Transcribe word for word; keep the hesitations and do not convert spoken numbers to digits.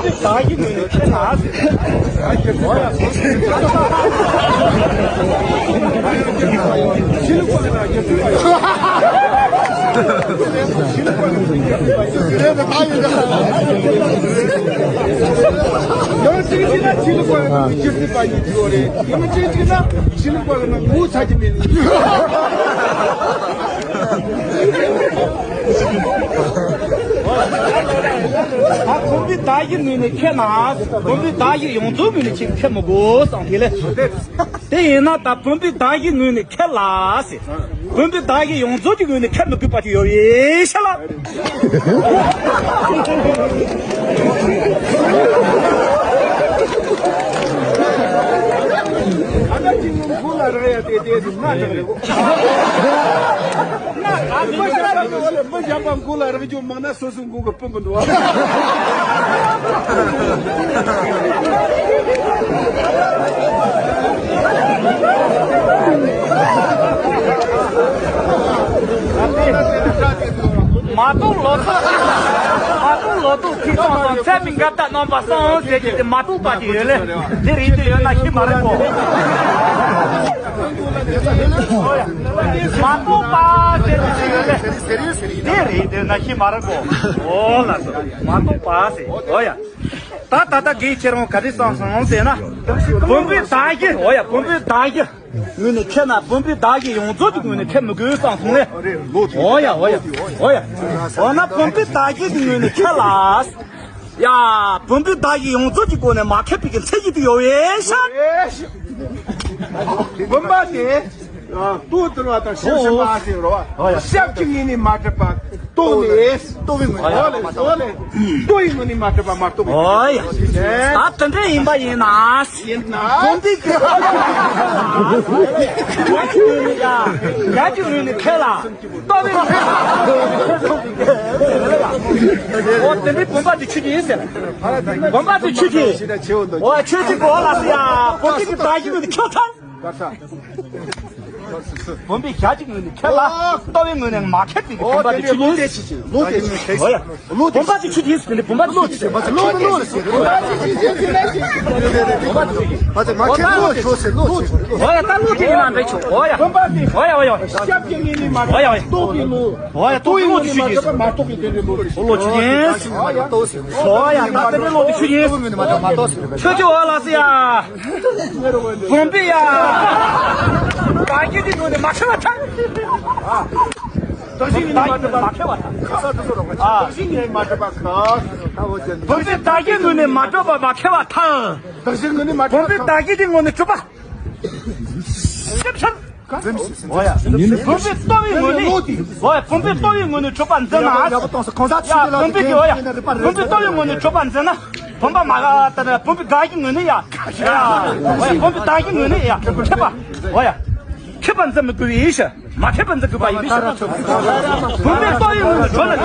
བདག་གི་ངོས་ནས་ཁྱེད་ལ། ཡང་གཅིག་གཅིག་ན་ཕྱི་ལུགས་པ་ནི་སྒྱུ་རྩལ་པ་ཡིན་དགོས་རེད། ཡང་གཅིག་གཅིག་ན་ཕྱི་ལུགས་པ་ལ་ན་ངུ་ཚ་གི་མེད། ད་བུམ་པའི་བདག་གི་ངོས་ནས་ཁས་ལ། བུམ་པའི་བདག་གི་ཡོངས་རྫོགས་ངོས་ནས་ཁྱེད་ཁས་མི་དགོས་བསམ་དེ་ལས། དེ་ཡིན་ན་ད་བུམ་པའི་བདག་གི་ངོས་ནས་ཁས་ལ་ཟེར། བུམ་པའི་བདག་གི་ཡོངས་རྫོགས་ཀྱི་ངོས་ནས་ཁས་མི་དགོས་པ་ཅིག་ཡོད་པས་ཤ་ལ། ཨ་ན་ཅིག་ངུ་ཁུ་ལ་རེ་ཡ་དེ་དེ་དེ་ན་དྲག་རེ་གོ། མི་གཞན་པ་མགོ་ལ་རེ་བཅོ་མང་ན་སོ་སོ་མགོ་གི་སྤུན་གི་འདུག་བ། མ་གཏོགས་ལོ་ཏོག་མ་གཏོགས་ལོ་ཏོག་ཐིག་ཚོང་དང་ཚད་མིན་འགབ་རྟ་རྣམ་པ་གསུམ་ཟེར་གྱི་དེ་མ་གཏོགས་པ་དེ་ཡོད་ལེ། འདི་རིགས་དེ་ཡོད་ན་ཤི་མ་རེད་གོ། མ་གཏོགས་པ་ཟེར་གྱི་དེ་ཡོད་ལེ། འདི་རིགས་དེ་ཡོད་ན་ཤི་མ་རེད་གོ། འོ་ལགས་སོ། མ་གཏོགས་པ་ཟེར། འོ་ཡ། ད་ད་ལྟ་གིས་ཁྱེད་རང་ག་རེ་བསམ་སོང་ཟེར་ན། བུམ་པའི་བདག་གི། འོ་ཡ། བུམ་པའི་བདག་གི་ངོས་ནས་ཁྱེད་ན་བུམ་པའི་བདག་གི་ཡོངས་རྫོགས་ཀྱི་ངོས་ནས་ཁྱེད་མི་དགོས་བསམ་སོང་ལེ། འོ་ཡ། འོ་ཡ། འོ་ན་བུམ་པའི་བདག་གི་ངོས་ནས་ཁྱེད་ལ། ཡ། བུམ་པའི་བདག་གི་ཡོངས་རྫོགས་ཀྱི་སྒོ་ནས་མ་ཁེབས་པའི་གི་མཚན་ཉིད་དུ་ཡོད་པས་ཤ། བུམ་པ་དེ། ལྟོ་ལྟུང་བ་དང་ཤེས་བཞིན་པ་ཟེར་རོ། ཤེས་ཀྱི་ངོས་ནས་མ་གྲུབ་པ་ལྟོ་ནས། ལྟོ་བའི་ངོས་ནས། ལྟོ་ལས་ལྟོ་ལས། ལྟོ་ཡི་ངོས་ནས་མ་གྲུབ་པ་མ་གཏོགས་པའི། ཨོ་ཡ། ད་དེ་འདྲ་ཡིན་པ་ཡིན་ན། ཡིན་ན། དགོན་སྡེ་གི། ཡ་ཀྱི་ངོས་ནས་ཡ། ཡ་ཀྱི་ངོས་ནས་ཁས་ལ། ལྟོ་བའི་ངོས་ནས། ཨོ་དེ་འདྲའི་བུམ་པ་དེ་ཆོས་ཅན་ཡིན་ཟེར། བུམ་པ་དེ་ཆོས་ཅན། ཨོ་ཆོས་ཅན་གོ་ལ་སི་ཡ། དགོན་སྡེ་གི་བདག་གི་ངོས་ནས་ཁས་ལ། བུམ་པའི་ཞག་གཅིག་ངོས་ནས་ཁས་ལ། ལྟོ་བའི་ངོས་ནས་མ་ཁས་པའི་བུམ་པ་དེ་ཆོས་ཅན། ལོ་དེ་ཆོས་ཅན། ཨོ་ཡ། བུམ་པ་དེ་ཆོས་ཅན་ཟེར་ནས་བུམ་པ་དེ་ཆོས་ཅན། ལོ་དེ་ལོ་དེ་ཆོས་ཅན། བུམ་པ་དེ་ཆོས་ཅན། ཨོ་ཡ། ད་ལོ་དེ་ཡིན་ན་འདྲ་ཆོག་ཨོ་ཡ། བུམ་པ་དེ། ཨོ་ཡ་ཨོ་ཡ། ཤབ་ཀྱི་ངོས་ནས་མ། ཨོ་ཡ་ཨོ་ཡ། ལྟོ་བའི་ལོ། ཨོ་ཡ། ལྟོ་བའི་ལོ་དེ་ཆོས་ཅན། མ་གཏོགས་པའི་དེ་འདྲའི་ལོ་དེ། ལོ་ཆོས་ཅན། ཨོ་ཡ། ད་དེ་འདྲའི་ལོ་དེ་ཆོས་ཅན། ཆོས་ཅན། ཨོ་ལ་སི་ཡ། བུམ་པའི་ཡ། བདག་གི་དེ་ངོས་ནས་མ་ཁེབས་པར་ཐལ། བདག་གི་ངོས་ནས་མ་ཁེབས་པར་ཐལ། བདག་གི་ངོས་ནས་མ་ཁེབས་པར་ཐལ། བུམ་པའི་བདག་གི་ངོས་ནས་མ་གྲུབ་པ་མ་ཁེབས་པར་ཐལ། བདག་གི་ངོས་ནས་མ་གྲུབ། བུམ་པའི་བདག་གི་དེ་ངོས་ནས་གྲུབ་པ། ཤེས་བྱ། ཨོ་ཡ། བུམ་པའི་ལྟོ་བའི་ངོས་ནས། ཨོ་ཡ། བུམ་པའི་ལྟོ་བའི་ངོས་ནས་གྲུབ་པ་འཛིན་ན། ཡ། བུམ་པའི་གི། ཨོ་ཡ། བུམ་པའི་ལྟོ་བའི་ངོས་ནས་གྲུབ་པ་འཛིན་ན། བུམ་པ་མ་ག་ད་ན་བུམ་པའི་བདག་གི་ངོས་ནས་ཡ། ཡ། ཨོ་ཡ། བུམ་པའི་བདག་གི་ངོས་ནས་ཡ། ཁེབས་པ། ཨོ་ཡ། ཁེབས་པ་འཛིན་མི་དགོས་པའི་ཡིན་ཞེས། མ་ཁེབས་པ་འཛིན་དགོས་པ་ཡིན་པའི་ཕྱིར། བུམ་པའི་ལྟོ་བའི་ངོས་ནས་གྲུབ་ན།